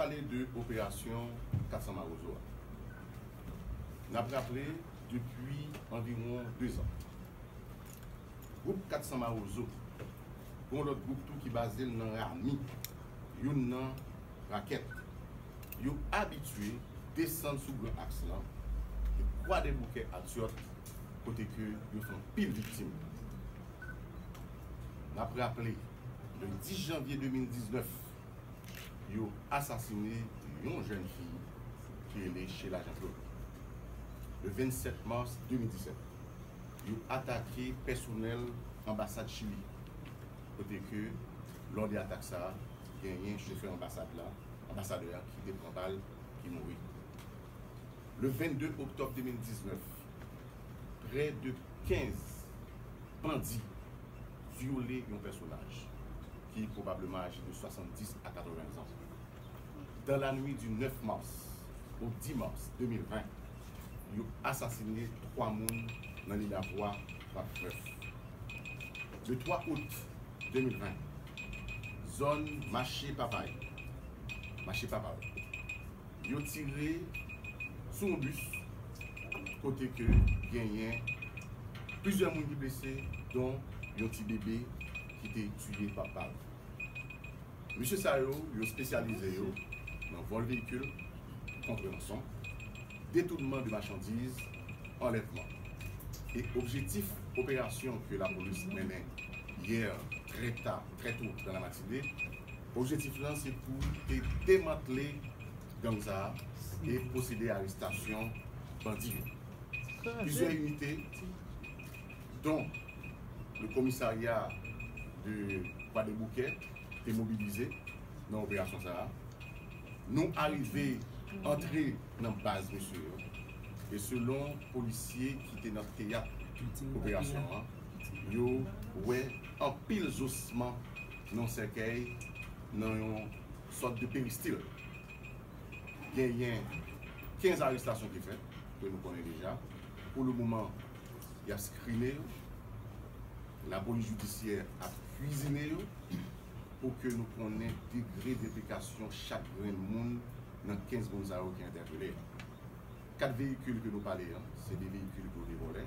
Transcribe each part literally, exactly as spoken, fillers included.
Pale de operasyon kat san Mawozo a. N ap raple, depi anviwon de zan, gwoup kat san Mawozo, gen yon lòt gwoup tou ki baze l nan Rami, youn nan Rakèt, yo abitye desann sou Gran Aks lan, e Kwadèboukè a Dyòt, kote ke yo fè anpil viktim. N ap raple, le dis janvye de mil diznèf, yo asasine yon jèn fi ki rele Sheila Jean Claude. Le vennsèt mas de mil disèt, yo atake pèsonèl anbasad Chili, kote ke lò de atak sa a, genyen chofè anbasad la, anbasadè a ki te pran bal, ki mouri. Le vennde oktòb de mil diznèf, prè de kenz bandi vyole yon pèsonaj ki pwobableman aje de swasanndis a katreven zan. Dans la nuit du neuf mars au dix mars deux mille vingt, yo asasine twa moun nan Lil Avwa, Waf Nèf. Le twa out de mil ven, zòn Mache Papay, Mache Papay, yo tire sou yon bis, kote ke genyen plizyè moun ki blese, don yon ti bebe ki te tiye pa bal. Mesye sa yo, yo espesyalize yo nan vòl veyikil, kont ranson, detounman de machandiz, anlèvman. E objektif operasyon ke lapolis mennen yè trè ta, trè to dans la matinée, objektif lan se pou te demantle gang sa a e pwosede arestasyon bandi yo. Plizyè inite, don le komisarya de Kwadèboukè, te mobilize nan operasyon sa a. Nou arive antre nan baz mesye yo. E selon polisye ki te nan teyat operasyon an, yo wè anpil zosman nan sèkèy, nan yon sòt de peristil. Genyen kenz arestasyon ki fèt, ke nou konnen deja. Pou le moman, y ap skrine yo. Lapolis jidisyè ap kwizine yo pou ke nou konnen degre denplikasyon chak grenn moun nan kenz moun sa yo ki entèpele a. Kat veyikil ke nou pale an, se de veyikil ke yo te vòlè,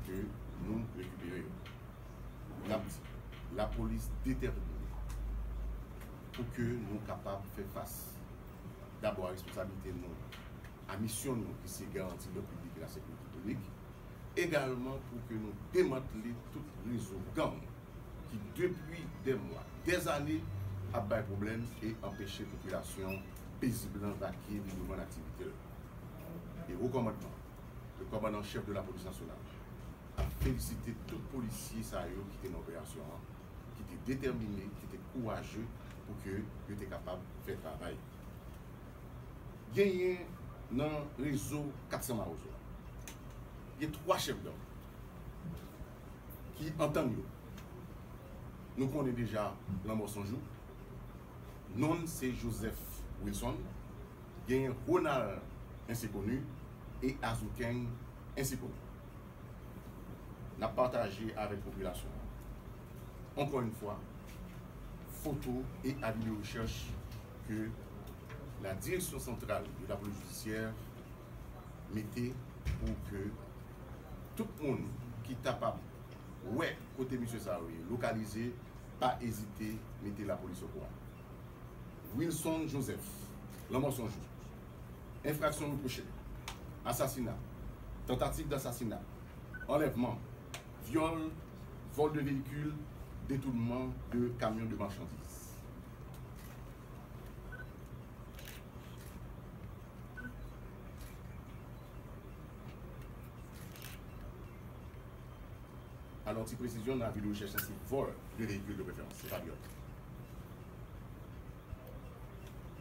ke nou rekipere yo. N ap di, lapolis detèmine pou ke nou kapab fè fas dabò a responsablite nou, a misyon nou ki se garanti lòd piblik e la sekirite piblik, egalman pou ke nou demantle tout rezo gang ki depi dè mwa, dè zane ap bay pwoblèm e anpeche popilasyon pezib lan vake libreman nan aktivite l. E wo kòmandman, le kòmandan chèf de lapolis nasyonal, ap felisite tout polisye sa yo ki te nan operasyon an, ki te detèmine, ki te kouraje pou ke yo te kapab fè travay. Genyen nan rezo kat san Mawozo a, gen twa chèf gang ki antann yo. Nou konnen deja Lanmò San Jou. Non l se Joseph Wilson. Genyen Ronald Ensekoni e Azoukeng Ensekoni. N ap pataje avèk popilasyon an, ankò yon fwa, foto e avi de rechèch ke la Direction Centrale de la Police Judiciaire mete pou ke tout moun ki kapab wè kote mesye sa yo ye lokalize, pa ezite mete lapolis okouran. Wilson Joseph, Lanmò San Jou. Enfraksyon repwoche: asasina, tantativ dasasina, anlèvman, vyòl, vòl de veyikil, detounman de kamyon de machandiz. Alò, ti presizyon nan avi de rechèch la, se vòl de veyikil de preferans, se pa vyòl.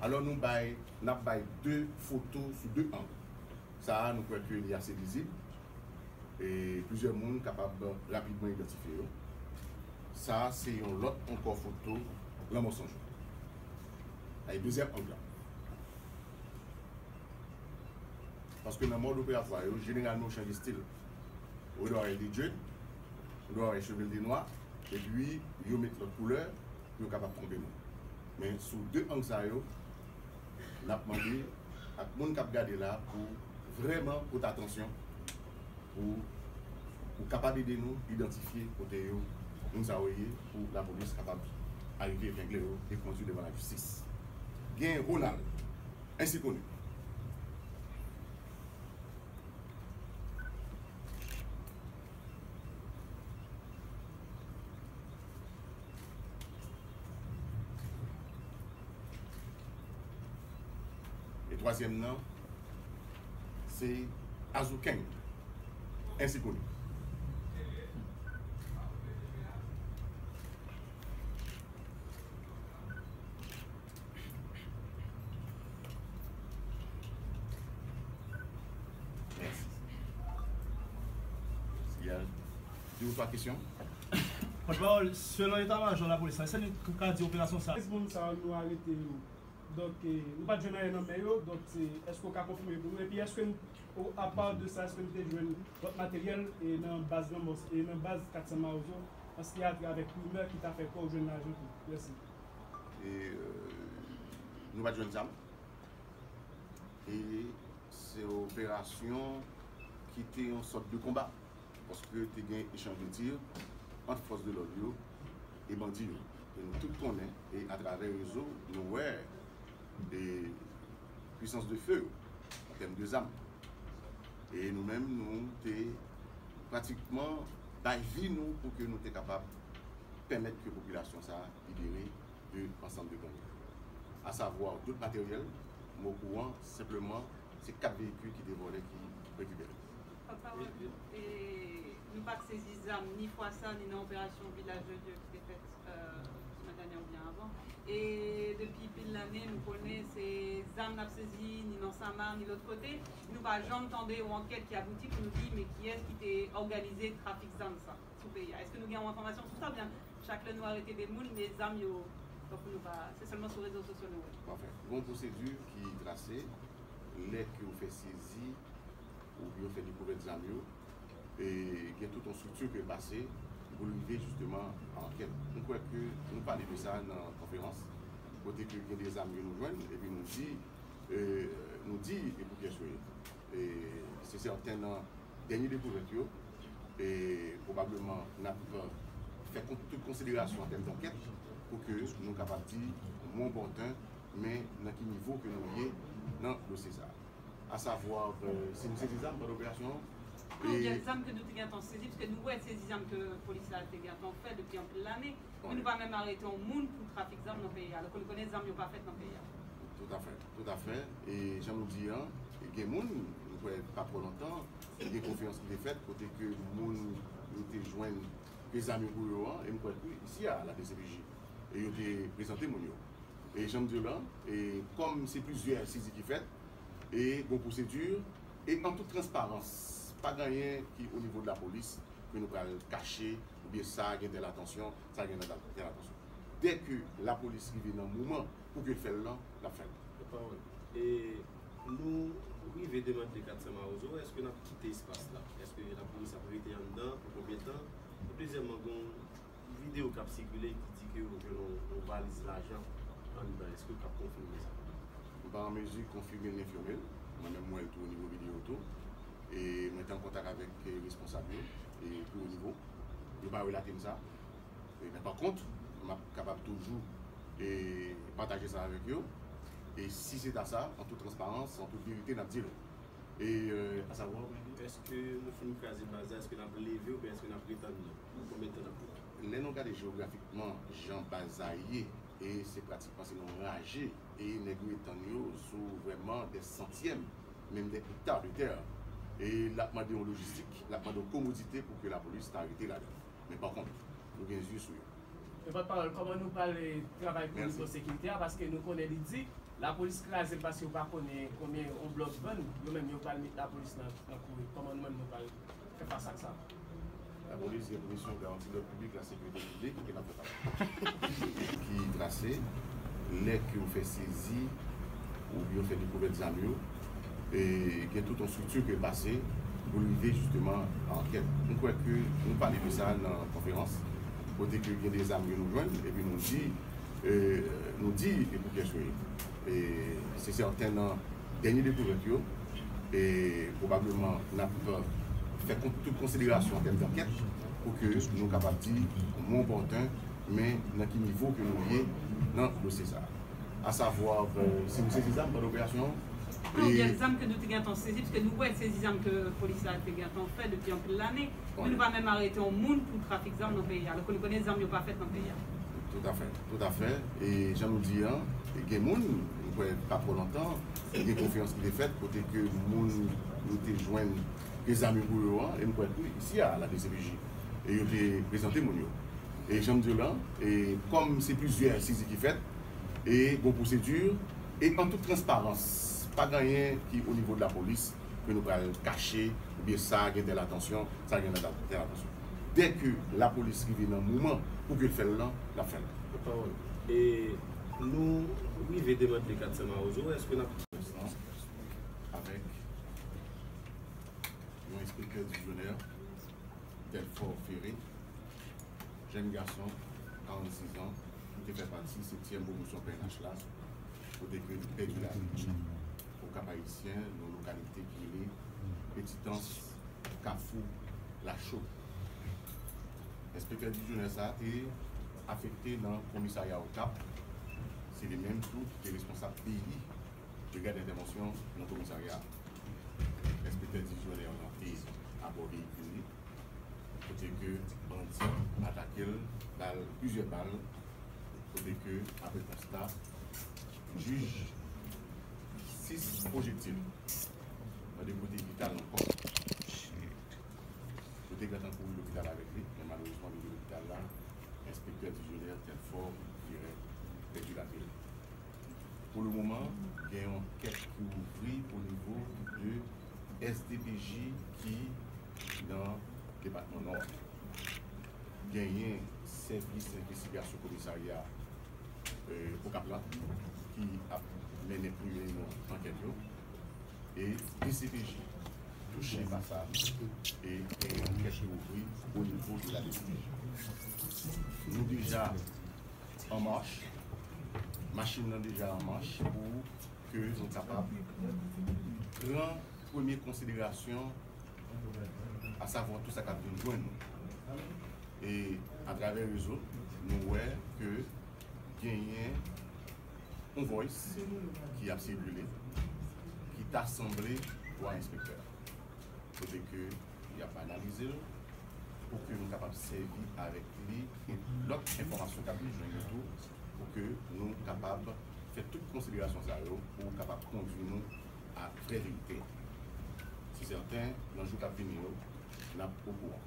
Alò, nou bay, n ap bay de foto sou de ang. Sa a, nou kwè ke li ase vizib. E plizyè moun kapab rapidman idantifye yo. Sa a, se yon lòt ankò foto Lanmò San Jou. Ay, dezyèm ang la. Paske nan mòd operatwa yo, jeneralman, yo chanje stil. Ou dwe wè li dread, ou dwe wè cheve l te nwa, epi yo met lòt koulè pou yo kapab twonpe nou. Men sou de ang sa yo, N ap mande ak moun k ap gade la pou vrèman pote atansyon pou, pou kapab ede nou idantifye kote yo, moun sa yo ye, pou lapolis kapab arive epengle yo e kondui devan lajistis. Gen Ronald, ensi koni. E twazyèm nan, se Azoukeng, ensi koni. Mèsi. Siyal. De ou twa kesyon? Pòtpawòl, selon eta majò lapolis la, èske nou ka di operasyon sa a? Treize moun sa yo, nou arete yo. Donk, eh, nou pa t jwenn anyen nan men yo. Donk, se, èske w ka konfime pou nou? Epi, èske n, o, apa de sa, èske n te jwenn lòt materyèl, eh, nan baz Lanmò, eh, nan baz kat san Mawozo, an siyati avèk rimè ki ta fè kwè w jwenn lajan tou? Mèsi. E, euh, nou pa t jwenn zam. E se operasyon ki te yon sòt de konba, paske te gen echanj de tir ant fòs de lòd yo e bandi yo. E nou tout konnen, e atravè rezo, nou wè, e pwisans de fe yo, an tèm de zam. E nou menm, nou te pratikman bay vi nou pou ke nou te kapab pèmèt ke popilasyon sa a libere de ansanm de gang yo. Asavwa, dòt materyèl, m okouran, senpleman, se kat veyikil ki te vòlè ki rekipere. Pòtpawòl, e, nou pa t sezi zam ni fwa sa, ni nan operasyon Vilaj de Dye ki te fèt, euh, semèn dènyè oubyen avan. E depi pil lane, nou konnen se zam n ap sezi, ni nan Samar, ni lòt kote. Nou pa janm tande yon ankèt ki abouti pou nou di, men kiyès ki te òganize trafik zam sa sou peyi a? Èske nou gen yon enfòmasyon sou sa, oubyen chak lè nou arete de moun, men zam yo, donk nou pa, se sèlman sou rezo sosyo nou wè? Anfen, gon pwosedi ki trase, lè ke yo fè sezi, oubyen yo fè dekouvèt zam yo, e gen tout yon estrikti ke l pase pou l rive jisteman a ankèt. Nou kwè ke nou pale de sa nan konferans, kote ke gen de zam ke nou jwenn, epi nou di, e, nou di e pou kiyès yo ye. E se sèten nan dènye dekouvèt yo, e pwobableman n ap fè kon-, tout konsiderasyon an tèm dankèt pou ke nou kapab di mwen opòten, men nan ki nivo ke nou ye nan dosye sa a. Asavwa, euh, si nou sezi zam pandan operasyon an, konbyen zam ke nou te gentan sezi, paske nou wè sezi zam ke polis la te gentan fè depi anpil lane, men nou pa menm arete yon moun pou trafik zam nan peyi a, alò ke nou konnen zam yo pa fèt nan peyi a. Toutafè, toutafè. E jan nou di an, gen moun, nou kwè pa twò lontan, gen konferans ki te fèt, kote ke moun yo te jwenn ke zam yo pou yo an, e m kwè ke isi a la D C P J, e yo te prezante moun yo. E jan m di w lan, e kòm se plizyè sezi ki fèt, e gon pwosedi, e an tout transparans, pa gen anyen ki o nivo de lapolis ke nou pral kache, oubyen sa gen tèl atansyon, sa gen tèl atansyon. Dèke lapolis rive nan moman pou ke l fè l lan, l ap fè l. Pawòl. E nou rive demantle kat san Mawozo, èske n ap kite espas la? Èske lapolis ap rete anndan pou konbyen tan? E dezyèmman, gon videyo k ap sikile ki di ke yo jwenn yon, yon valiz lajan anndan. Èske w kab konfime sa? M pa an mezi konfime l ni enfime l. Mwen menm, m wè l tou o nivo videyo tou. E mwen te an kontak avèk, e, responsab yo, e, pi wo nivo. Yo pa relate m sa. E, men pa kont, m ap kapab toujou, e, pataje sa avèk yo. E si se ta sa, an tout transparans, an tout verite, n ap di l. E, euh, asavwa, èske nou fin kraze baz la, èske n ap leve oubyen èske n ap ret anndan? Pou konbyen tan n ap ret? Lè nou gade jewografikman jan baz la ye, e se pratikman se nan raje, e nèg yo etann yo sou vrèman dè santyèm, menm dè ekta de tè. E l ap mande yon lojistik, l ap mande yon komodite pou ke lapolis ta rete ladan. Men pa kont, nou gen zye sou yo. Men pòtpawòl, kòman nou pral, eh, travay pou nivo sekirite a? Paske nou konnen li di, lapolis kraze l paske yo pa konnen konbyen yon blòk vann, yo menm yo pral met lapolis nan, nan kouri. Kòman nou menm nou pral fè fas ak sa? Lapolis gen pou misyon garanti lòd piblik, lasekirite piblik, e n ap fè fas. Ki trase, lè ke yo fè sezi, oubyen yo fè dekouvèt zam yo, e gen tout yon estrikti ke l pase pou l rive jisteman a ankèt. M kwè ke nou pale de sa nan konferans, kote ke gen de zam ke nou jwenn, epi nou di, e, nou di e pou kiyès yo ye. E se sèten nan dènye dekouvèt yo, e pwobableman n ap fè kon- tout konsiderasyon an tèm dankèt pou ke nou kapab di mo opòten, men nan ki nivo ke nou ye nan dosye sa a. Asavwa, euh, si nou sezi zam pandan operasyon an, Plizyè zam ke nou te gentan sezi, paske nou wè sezi zam ke polis la te gentan fè depi anpil lane. Men nou pa menm arete yon moun pou trafik zam nan peyi a, alò ke nou konnen zam yo pa fèt nan peyi a. Toutafè, toutafè. E jan nou di an, gen moun, mwen kwè pa twò lontan, gen konferans ki te fèt kote ke moun nou te jwenn ke zam yo pou yo an, e mwen kwè tou isi a la D C P J, e yo te prezante moun yo. E jan m di w lan, e kòm se plizyè sezi ki fèt, e gon pwosedi, e an tout transparans, pa gen anyen ki o nivo de lapolis ke nou pral kache, oubyen sa gen tèl atansyon, sa gen tèl atansyon. Dèke lapolis rive nan moman pou ke l fè l lan, l ap fè l. Pawòl. E nou rive demantle kat san Mawozo, èske n ap Avèk yon enspektè divizyoner, Telfort Ferré, jèn gason, karannsis an, ki te fè pati setyèm pwomosyon P N H la, kote ke li pèdi lavi. Okap Ayisyen, nan lokalite ki rele Petitans, Kafou Lacho. Enspektè divizyoner sa a te afekte nan komisarya Okap. Se li menm tou ki te responsab peyi brigad entèvansyon nan komisarya a. Enspektè divizyoner lan te abò veyikil li, kote ke bandi atake l, ba l plizyè bal, kote ke apre konsta, jij sis pwojektil nan de kote vital nan kò. Yo te gentan kouri lopital avèk li, men malerezman, rive lopital la, enspektè divizyoner Telfort Ferré pèdi lavi l. Pou le moman, gen yon ankèt ki ouvri o nivo de S D P J ki nan depatman Nò. Genyen sèvis envestigasyon komisarya, e, Okap la ki ap mennen pou yo ankèt yo. E D C P J touche pa sa, e gen yon ankèt ki ouvri o nivo de la D C P J. Nou deja an mach, machin nan deja an mach pou ke nou kapab pran premye konsiderasyon, asavwa tout sa k ap vin jwenn nou. E atravè rezo, nou wè ke genyen yon voice ki ap sikile, ki ta sanble vwa enspektè a. Kote ke y ap analize l pou ke nou kapab sèvi avèk li e lòt enfòmasyon k ap vin jwenn nou tou, pou ke nou kapab fè tout konsiderasyon sa yo pou kapab kondui nou a vrè verite. Se sèten, nan jou k ap vini yo, n ap okouran.